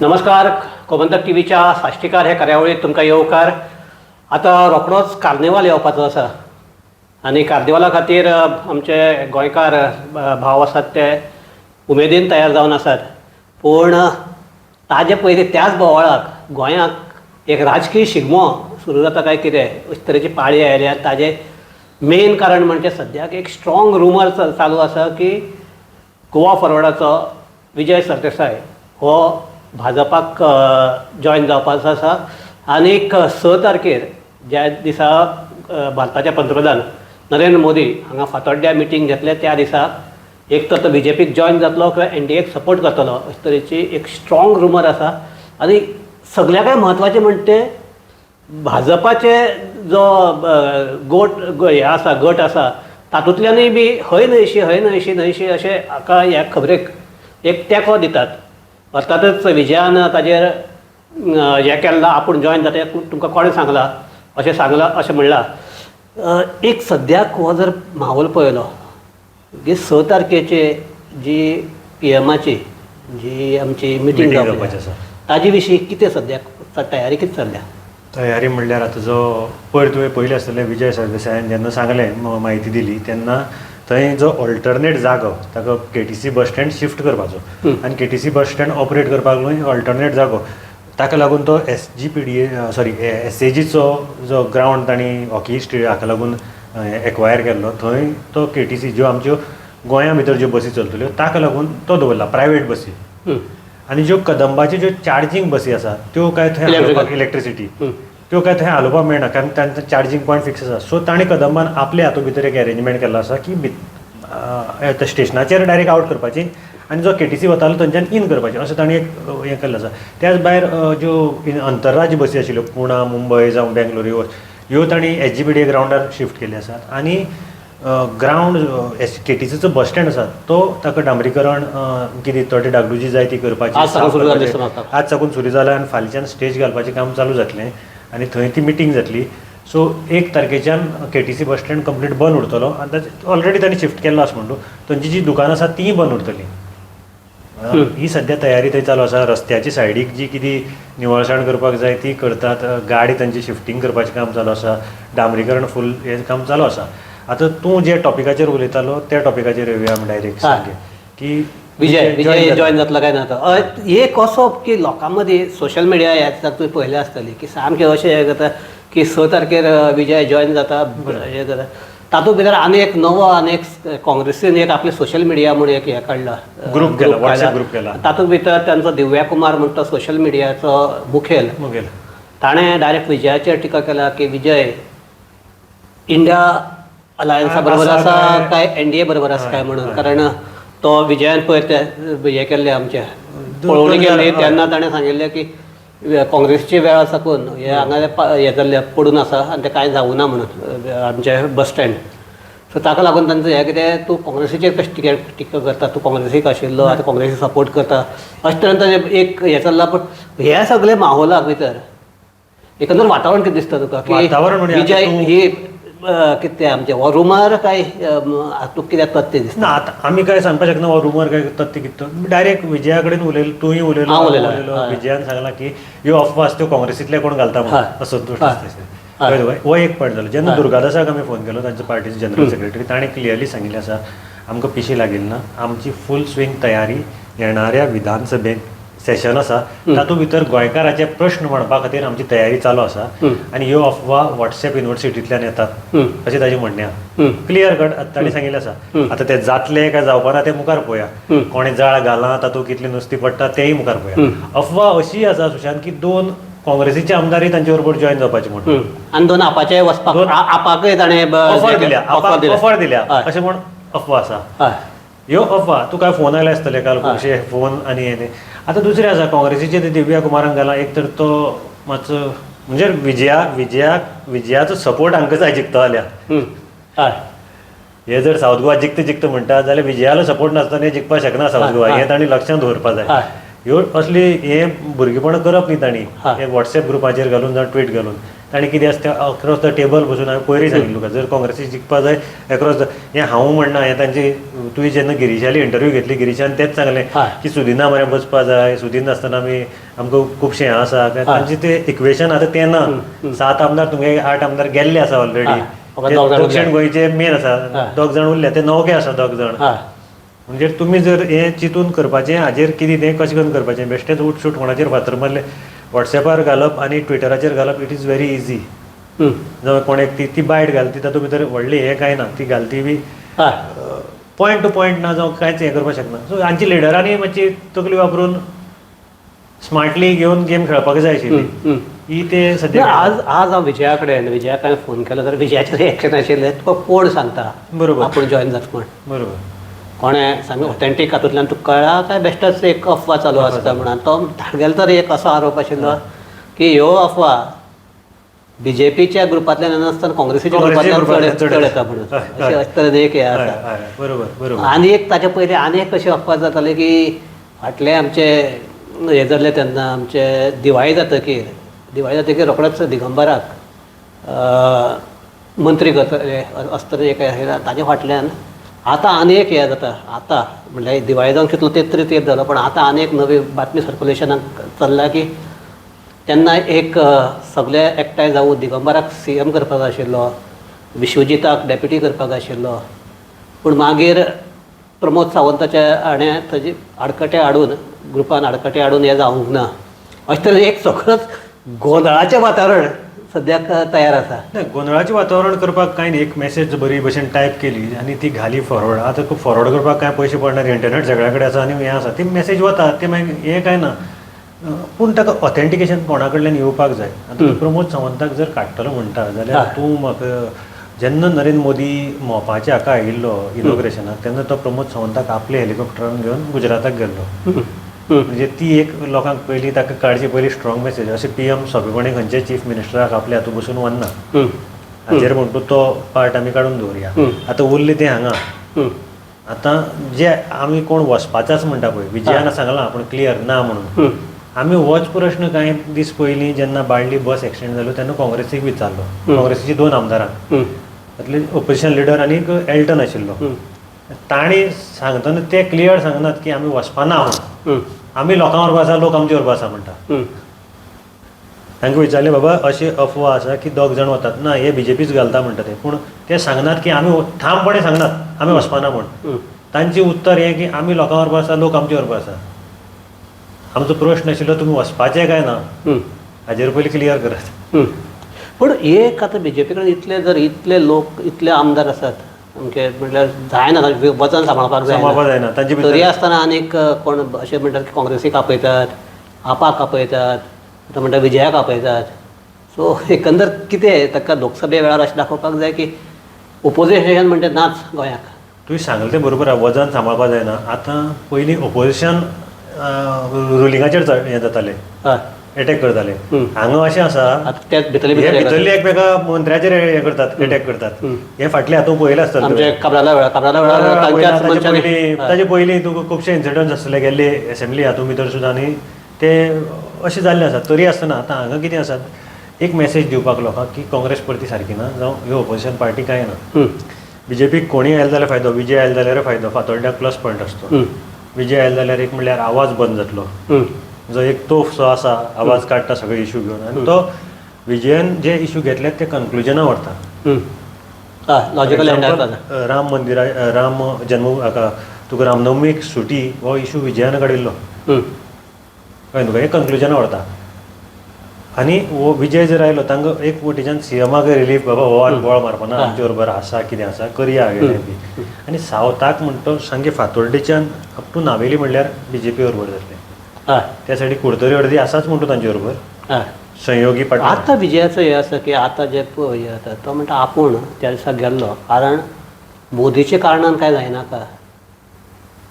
नमस्कार, गोमंतक टीव्हीच्या साश्टीकार हे कार्यावळीत तुमकां येवकार. आतां रोखडोच कार्निवाल येवपाचो आसा आनी कार्निवाला खातीर आमचे गोंयकार भाव आसात ते उमेदीन तयार जावन आसात. पूण ताजे पयलीं त्याच बोवाळाक गोंयाक एक राजकीय शिगमो सुरू जाता काय कितें अशे तरेची पाळी आयल्या. ताजें मेन कारण म्हणजे सद्याक एक स्ट्रॉंग रुमर चालू आसा की गोवा फॉरवर्डाचो विजय सरदेसाय हो भाजपाक जॉयन जावपाचो आसा आनीक 6 तारखेर ज्या दिसा भारताचे पंतप्रधान नरेंद्र मोदी हांगा फातोड्ड्या मिटींग घेतले त्या दिसा एक तर तो बीजेपीक जॉयन जातलो किंवा एनडीएक सपोर्ट करतलो अशे तरेची एक स्ट्रॉंग रुमर आसा. आनी सगल्याकय म्हत्वाचें म्हणटे भाजपाचे जो गोट हे आसा, गट आसा, तातूंतल्यानूय बी हय न्हयशी हय न्हयशी न्हयशी अशें हाका ह्या खबरेक एक तेंको दितात. अर्थातच विजयान ताजेर हें केल्लां, आपूण जॉयन जाता तुमकां कोणें सांगलां अशें सांगलां अशें म्हणलां. एक सद्याक हो जर माहोल पळयलो की 6 तारखेचे जी पीएमाची जी आमची मिटींग जावपाची आसा ताजे विशीं कितें सद्याक तयारी कितें चल्ल्या? तयारी म्हणल्यार आतां जो पयर तुवें पयलें आसतलें, विजय सरदेसायान जेन्ना सांगलें, म्हायती दिली तेन्ना थंय जो ऑल्टरनेट जागो ताका केटीसी बस स्टँड शिफ्ट करपाचो आनी केटीसी बस स्टँड ऑपरेट करपाक न्हय ऑल्टरनेट जागो, ताका लागून तो S G P D A sorry S A जीचो जो ग्रावंड तांणी हॉकी स्टेडियम हाका लागून एक्वायर केल्लो, थंय तो केटीसी ज्यो आमच्यो गोंया भितर ज्यो बसी चलतल्यो ताका लागून तो दवरला प्रायवेट बसी. आनी ज्यो कदंबाच्यो ज्यो चार्जींग बसी आसा त्यो काय थंय हालोवपाक इलेक्ट्रिसिटी त्यो काय थंय हालोवपाक मेळना कारण तांचो चार्जींग पॉयंट फिक्स आसा. सो तांणी कदंबान आपल्या हातूंत भितर एक एरेंजमेंट केल्लो आसा की स्टेशनाचेर डायरेक्ट आवट करपाची आनी जो केटीसी वतालो थंयच्यान इन करपाची अशें तांणी एक हें केल्लें आसा. त्याच भायर ज्यो अंतरराज्य बसी आशिल्ल्यो पुणा, मुंबय जावं बेंगलोर ह्यो तांणी एस जी पी डी ग्रावंडार शिफ्ट केल्यो आसात. आनी ग्रावंड एस केटीसीचो बस स्टँड आसा तो ताका डांबरीकरण कितें थोडी डागडुजी जाय ती करपाची, आज साकून सुरू जालें. आज साकून सुरू जालें आनी फाल्यांच्यान स्टेज घालपाचें काम चालू जातलें आनी थंय ती मिटींग जातली. सो 1 तारखेच्यान केटीसी बस स्टँड कंप्लीट बंद उरतलो आनी ऑलरेडी तांणी शिफ्ट केल्लो आसा म्हणटू थंयची जी दुकानां आसा तीय बंद उरतली. ही सद्या तयारी थंय चालू आसा. रस्त्याची सायडीक जी कितें निवळसाण करपाक जाय ती करतात, गाडी तांची शिफ्टींग करपाचें काम चालू आसा, डांबरीकरण फूल हें काम चालू आसा. आतां तूं जे टॉपिकाचेर उलयतालो त्या टॉपिकाचेर येवया आमी डायरेक्ट सारकें की विजय विजय जॉयन जातलो काय ना. तो हे कसो की लोकां मदीं सोशल मिडिया ह्या तुवें पळयलें आसतलें की सामकें अशें हें जाता की 6 तारखेर विजय जॉयन जाता हें जाता. तातूंत भितर आनी एक नवो आनी एक काँग्रेसीन एक आपले सोशल मिडिया म्हूण एक हें काडला, ग्रुप केला, व्हॉट्सएप ग्रुप केला. तातूंत भितर तांचो दिव्या कुमार म्हणटा सोशल मिडियाचो मुखेल, ताणें डायरेक्ट विजयाचेर टिका केला की विजय इंडिया अलायन्सा बरोबर आसा काय एनडीए बरोबर आसा काय म्हणून. कारण तो विजयान पयर ते हें केल्लें आमचें पळोवणी केल्ली तेन्ना ताणें सांगिल्लें की काँग्रेसच्या वेळा साकून हे हांगा हें जाल्लें पडून आसा आनी तें कांय जावना म्हणून आमचें बस स्टँड. सो ताका लागून तांचो हें कितें तूं काँग्रेसीचेर कशें टिका करता, तूं काँग्रेसीक आशिल्लो आतां काँग्रेसीक सपोर्ट करता अशें तरेन ताजें एक हें चल्लां. पूण ह्या सगळें माहोलाक भितर एकंदर वातावरण कितें दिसता तुका की विजय ही कितें आमचें हो रुमर काय तुका कित्याक तथ्य दिसता? ना आतां आमी काय सांगपाक शकना हो रुमर काय तथ्य कितें. डायरेक्ट विजया कडेन उलयलो, तूंय उलयलो, उलयलो. विजयान सांगलां की ह्यो अफवा आसा त्यो काँग्रेसींतले कोण घालता म्हणून असंतुश्ट आसता. हो एक पॉयंट जालो. जेन्ना दुर्गादासाक आमी फोन केलो तांच्या पार्टीचे जनरल सेक्रेटरी, ताणें क्लियरली सांगिल्लें आसा आमकां पिशी लागिल्ली ना, आमची फूल स्विंग तयारी येणाऱ्या विधानसभेत सेशन आसा तातूंत भितर गोंयकाराचे प्रश्न मांडपा खातीर आमची तयारी चालू आसा आनी ह्यो अफवा व्हॉट्सएप युनिवर्सिटींतल्यान येतात अशें ताजें म्हणणें आसा. क्लियर कट ताणें सांगिल्लें आसा. आतां ते जातले काय जावपा ना तें मुखार पळोवया, कोणें जाळ घालां तातूंत कितली नुस्तीं पडटा तेंय मुखार पळोवया. अफवा अशी आसा सुशांत की 2 काँग्रेसीचे आमदारय तांचे बरोबर जॉयन जावपाचे म्हणून आनी 2 आपाचे वचपाक आपाकय ताणें ऑफर दिल्या, ऑफर दिल्या अशें म्हूण अफवा आसा. ह्यो अफवा तुका फोन आयले आसतले काल खुबशे फोन आनी हें. आतां दुसरें आसा काँग्रेसीचे ते दिव्या कुमारान घाला एक तर तो मातसो म्हणजे विजया विजयाक विजयाचो सपोर्ट हांकां जाय जिखता जाल्यार. हे जर सावथ गोवा जिखता जिखता म्हणटा जाल्यार विजयालो सपोर्ट नासतना हे जिखपाक शकना सावथ गोवा, हें तांणी लक्षांत दवरपाक जाय. ह्यो असली हे भुरगेपणां करप न्ही तांणी, हे व्हॉट्सएप ग्रुपाचेर घालून जावं ट्वीट घालून. ताणें कितें आसा तें अक्रॉस the table बसून हांवें पयरूय सांगिल्लें तुका, जर काँग्रेसी जिखपा जाय अक्रॉस the, हें हांव म्हणना, हें तांची तुवें जेन्ना गिरीशाली इंटरव्यू घेतली गिरीशान तेंच सांगलें की सुदिना मरे बसपा जाय, सुदीन नासतना आमी आमकां खुबशें हें आसा, तांचें तें इक्वेशन आतां तें ना. 7 आमदार तुमगे 8 आमदार गेल्ले आसा ऑलरेडी, दक्षिण गोंयचे मेन आसा, 2 जाण उरले, ते नवके आसा 2 जाण. म्हणजे तुमी जर हें चिंतून करपाचें हाजेर कितें तें कशें करून करपाचें, बेश्टेंच उठसूट कोणाचेर फातर मारले वॉट्सॅपार घालप आनी ट्विटराचेर घालप, it is very easy. जावं कोणेक ती ती बायट घालती तातूंत भितर व्हडली हें कांय ना, ती घालती बी पॉयंट टू पॉयंट ना, जावं कांयच हें करपाक शकना. सो हांची लिडरांनी मातशी तकली वापरून स्मार्टली घेवन गेम खेळपाक जाय आशिल्ली, ही ते सद्या. आज आज हांव विजया कडेन विजयाक हांवें फोन केलो जाल्यार विजयाचें रिएक्शन आशिल्लें तुका कोण सांगता बरोबर आपूण जॉयन जाता म्हण, बरोबर कोणें सामकें ऑथेंटीक हातूंतल्यान तुका कळ्ळा काय बेश्टोच एक अफवा चालू आसता म्हणून. तो तागेलो तर एक असो आरोप आशिल्लो की ह्यो अफवा बीजेपीच्या ग्रुपांतल्यान येनासतना काँग्रेसीच्या ग्रुपांतल्यान चड येता म्हणून, अशें अशे तरेन एक हें आसा. बरोबर बरोबर. आनी एक ताच्या पयलीं आनी एक अशी अफवा जाताली की फाटले आमचे हें जाल्लें तेन्ना आमचे दिवाळी जातकीर रोखडोच दिगंबराक मंत्री करतले अशें तरेन एक आशिल्लें. ताचे फाटल्यान आतां आनी एक हें जाता, आतां म्हणल्यार दिवाळी जावन कितलो तेंप तरी तेंप जालो, पण आतां आनी एक नवी बातमी सर्कुलेशनाक चल्ला की तेन्ना एक सगळे एकठांय जावन दिगंबराक सीएम करपाक जाय आशिल्लो, विश्वजीताक डेप्युटी करपाक जाय आशिल्लो, पूण मागीर प्रमोद सावंताच्या हाणें ताजी आडकटे हाडून ग्रुपान आडकटे हाडून हें जावंक ना, अशें तरेन एक सगळोच गोंदळाचें वातावरण सद्याक तयार आसा. ना, गोंदळाचें वातावरण करपाक कांय न्ही, एक मॅसेज बरी भशेन टायप केली आनी ती घाली फॉरवर्ड. आतां फॉरवर्ड करपाक कांय पयशे पडना, इंटरनेट सगळ्या कडेन आसा आनी हें आसा, ती मॅसेज वता, ते मागीर हें कांय ना, पूण ताका ऑथेंटिकेशन कोणा कडल्यान येवपाक जाय. आतां प्रमोद सावंताक जर काडटलो म्हणटा जाल्यार तूं म्हाका जेन्ना नरेंद्र मोदी मोपाच्या हाका आयिल्लो इनॉग्रेशनाक तेन्ना तो प्रमोद सावंताक आपले हेलिकॉप्टरान घेवन गुजराताक गेल्लो, म्हणजे ती एक लोकांक पयलीं ताका काडची पयली स्ट्रॉंग मॅसेज. अशें पीएम सोंपेपणी खंयच्याय चीफ मिनिस्टराक आपल्या हातूंत बसून वचना, हाजेर म्हणटू तो पार्ट आमी काडून दवरुया. आतां उरले तें हांगा, आतां जे आमी कोण वचपाचाच म्हणटा पळय, विजयान सांगलां आपूण क्लियर ना म्हणून, आमी होच प्रश्न कांय दीस पयलीं जेन्ना बाळ्ळी बस एक्सिडेंट जालो तेन्ना काँग्रेसीक विचारलो, काँग्रेसीची 2 आमदारांक, तातले ओपोजिशन लिडर आनी एल्टन आशिल्लो, तांणी सांगतना ते क्लियर सांगनात की आमी वचपाना म्हणून, आमी लोकां बरोबर आसा, लोक आमचे बरोबर आसा म्हणटा. तांकां विचारलें बाबा अशी अफवा आसा की 2 जाण वतात, ना हे बीजेपीच घालता म्हणटा ते, पूण ते सांगनात की आमी ठामपणे सांगनात आमी वचपाना म्हूण. तांचें उत्तर हें की आमी लोकां बरोबर आसा, लोक आमचे बरोबर आसा. आमचो प्रश्न आशिल्लो तुमी वचपाचें काय ना हाजेर पयलीं क्लियर करात. पूण एक आतां बीजेपी कडेन इतले जर इतले लोक इतले आमदार आसात अमके म्हणल्यार जायना, वजन सांबाळपाक जायना तांचे तरी आसतना आनीक कोण अशें म्हणटात की काँग्रेसीक आपयतात, आपाक आपयतात, आतां म्हणटा विजयाक आपयतात. सो एकंदर कितें ताका लोकसभे वेळार अशें दाखोवपाक जाय की ओपोजिशन म्हणटा नाच गोंयाक. तुवें सांगलें तें बरोबर आसा, वजन सांबाळपाक जायना. आतां पयलीं ओपोजिशन रुलिंगाचेर हें जातालें, एटॅक करताले, हांगा अशें आसा भितरले एकमेका मंत्र्याचेर हें करतात, एटॅक करतात. हे फाटले हातूंत पळयलें आसतलें ताजे पयलीं तुका खुबशे इन्सिडंट्स आसतले गेल्ले एसेंब्ली हातूंत भितर सुद्दां, आनी ते अशें जाल्ले आसा. तरी आसतना आतां हांगा कितें आसा, एक मॅसेज दिवपाक लोकांक की काँग्रेस परती सारकी ना, जावं ह्यो ओपोजिशन पार्टी कांय ना. बीजेपीक कोणीय आयलो जाल्यार फायदो, विजय आयलो जाल्यार फायदो, फातोड्ड्याक प्लस पॉयंट आसतो. विजय आयलो जाल्यार एक म्हणल्यार आवाज बंद जातलो, जो एक तोफ सो आसा आवाज काडटा सगळे इशू घेवन, आनी तो विजयान जे इशू घेतले ते कन्क्लुजना व्हरता. राम मंदिरा, राम जन्म हाका तुका रामनवमीक सुटी हो इशू विजयान काडिल्लो, कळ्ळें तुका, हे कन्क्लुजना व्हरता. आनी हो विजय जर आयलो तांकां एक वटेच्यान सीएमाक रिलीफ, बाबा हो आनी बोळ मारपाना, आमचे बरोबर आसा कितें आसा करया हें बी. आनी सावथाक म्हणटा सामकें फातोड्डेच्यान अप टू नावेली म्हणल्यार बीजेपी बरोबर जातलें, त्या सायडीक कुडतरी अर्दी आसाच म्हणटा तांचे बरोबर सहयोगी पार्टनर. आतां विजयाचो हें आसा की आतां जे पळय जाता तो म्हणटा आपूण त्या दिसा गेल्लो कारण मोदीच्या कारणान कांय जायनाका,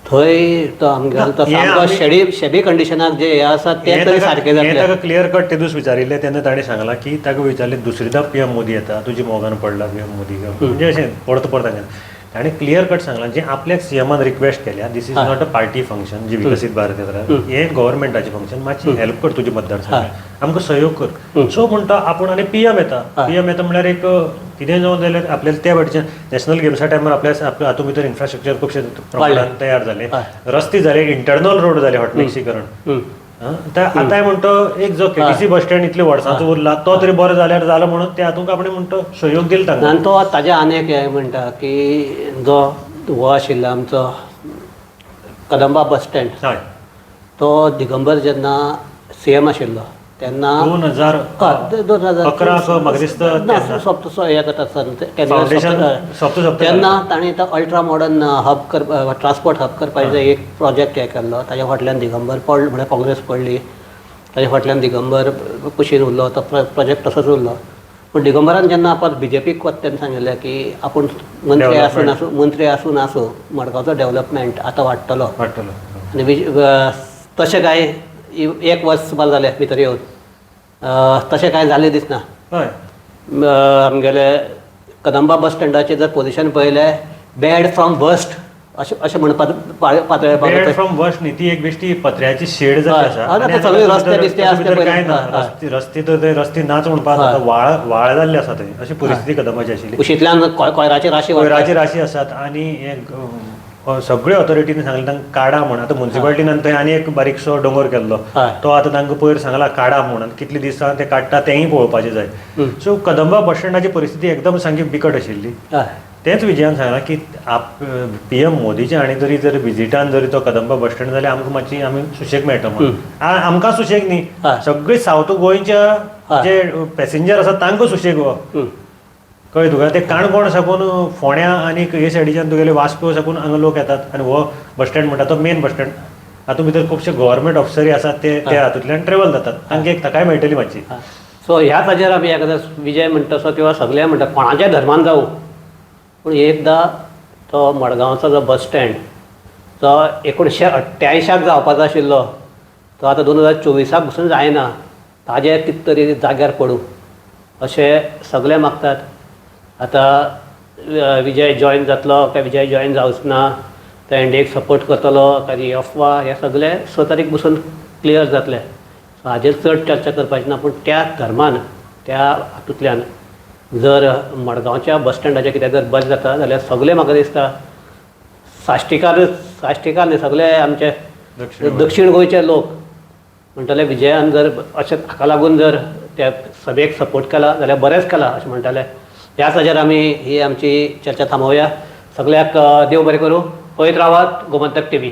थंय तो आमगेलो तो सामको शेडी कंडिशनाक जे हे आसा ते तरी सारकें जातलें. ताका क्लियर कट ते दीस विचारिल्लें तेन्ना ताणें सांगलां की ताका विचारलें दुसरीदा पीएम मोदी येता तुजी मोगान पडला पीएम मोदी, म्हणजे अशें परत परत सांगलें. ताणें क्लियर कट सांगलां जे आपल्याक सीएमान रिक्वेस्ट केल्या, this is not a party function. जी विकसीत भारत यात्रा हें गव्हर्मेंटाचें फंक्शन, मातशी हेल्प कर तुजे मतदारसंघाक, आमकां सहयोग कर. सो म्हणटा आपूण आनी पीएम येता. पीएम येता म्हणल्यार एक कितें जावं जाल्यार आपल्याला त्या वाटेच्यान नॅशनल गेम्सा टायमार आपल्या आपल्या हातूंत भितर इन्फ्रास्ट्रक्चर खुबशे प्रमाणान तयार जालें, रस्ते जाले, इंटरनल रोड जाले, हॉटमिक्सीकरण. आतां म्हणटो एक जो केटीसी बस स्टँड इतले वर्सांचो उरला तो तरी बरो जाल्यार जालो म्हणून ते हातूंत आपणे म्हणटो सहयोग दिलो तांकां. आनी तो ताजे आनी एक हें म्हणटा की जो हो आशिल्लो आमचो कदंबा बस स्टँड, तो दिगंबर जेन्ना सीएम आशिल्लो तेन्ना 2000 हय, 2000 11 क म्हाका दिसता ना, तेन्ना. सोंपतो हें करता आसतना तेन्ना फावंडेशन सोंपता सोंपता तेन्ना ताणें तो अल्ट्रा मॉडर्न हब कर ट्रान्सपोर्ट हब करपाचो एक प्रोजेक्ट हें केल्लो. ताज्या फाटल्यान दिगंबर पडलो, म्हळ्यार काँग्रेस पडली, ताज्या फाटल्यान दिगंबर कुशीन उरलो, तो प्रोजेक्ट तसोच उरलो. पूण दिगंबरान जेन्ना परत बीजेपीक वता तेन्ना सांगिल्लें की आपूण मंत्री आसूं नासूं, मंत्री आसूं नासूं, मडगांवचो डेवलपमेंट आतां वाडटलो. वाडटलो. आनी तशें कांय एक वर्स सुमार जालें भितर येवन, तशें कांय जालें दिसना. आमगेले कदंबा बस स्टँडाचें जर पोजिशन पळयलें, बॅड फ्रॉम वर्स्ट अशें अशें म्हणपाक पातळे बेड फ्रॉम वर्स्ट न्ही, ती एक बेश्टी पत्र्याची शेड जाल्ली आसा. हय, आनी सगळे तातूंत रस्ते बिस्ते तातूंत आसते भितर पयले. कांय ना. रस्ते रस्ते तर ते रस्ते नाच म्हणपाक आतां व्हाळ व्हाळ जाल्ले आसा थंय, अशी परिस्थिती कदंबाची आशिल्ली. कुशींतल्यान कोयराची राशी वाडटा. कोयराची राशी आसात आनी हे सगळे ऑथॉरिटीन सांगलें तांकां काडा म्हण. आतां मुन्सिपालिटीन थंय आनी एक बारीकसो दोंगर केल्लो, तो आतां तांकां पयर सांगला काडा म्हूण, आनी कितले दिसां ते काडटा तेंय पळोवपाचें जाय. सो कदंबा बस स्टँडाची परिस्थिती एकदम सामकी बिकट आशिल्ली. तेंच विजयान सांगलां की आप पीएम मोदीचे हांणी जरी जर विजिटान जरी तो कदंबा बस स्टँड जाल्यार आमकां मातशी आमी सुशेग मेळटा म्हणून. आमकां सुशेग न्ही, सगळे सावथ गोंयच्या जे पॅसेंजर आसात तांकां सुशेग हो. कळ्ळें तुका? ते काणकोण साकून फोंड्या आनी हे सायडीच्यान तुगेले वास्को साकून हांगा लोक येतात आनी हो बस स्टँड म्हणटा तो मेन बस स्टँड. हातूंत भितर खुबशे गव्हर्मेंट ऑफिसरी आसात, ते त्या हातूंतल्यान ट्रेवल जातात, तांकां एक थाकाय मेळटली मातशी. सो ह्या ताजेर आमी एखादो विजय म्हणटा तसो किंवा सगळे म्हणटा कोणाच्या धर्मान जावं, पूण एकदां तो मडगांवचो जो बस स्टँड जो 1988 जावपाचो आशिल्लो तो आतां 2024 पसून जायना, ताजें कितें तरी जाग्यार पडूं अशें सगळे मागतात. आतां विजय जॉयन जातलो काय विजय जॉयन जावचो ना, तो एनडीएक सपोर्ट करतलो काय अफवा, हे सगळे 6 तारीख पसून क्लियर जातले. सो हाजेर चड चर्चा करपाची ना, पूण त्या धर्मान त्या हातूंतल्यान जर मडगांवच्या बस स्टँडाचें कितें जर बरें जाता जाल्यार सगळें म्हाका दिसता साश्टीकार साश्टीकार न्ही, सगळे आमचे दक्षिण गोंयचे लोक म्हणटले विजयान जर अशें हाका लागून जर त्या सभेक सपोर्ट केला जाल्यार बरेंच केला अशें म्हणटाले. ह्याच हाजेर आमी ही आमची चर्चा थांबोवया. सगळ्याक देव बरें करूं. पळयत रावात गोमंतक टीव्ही.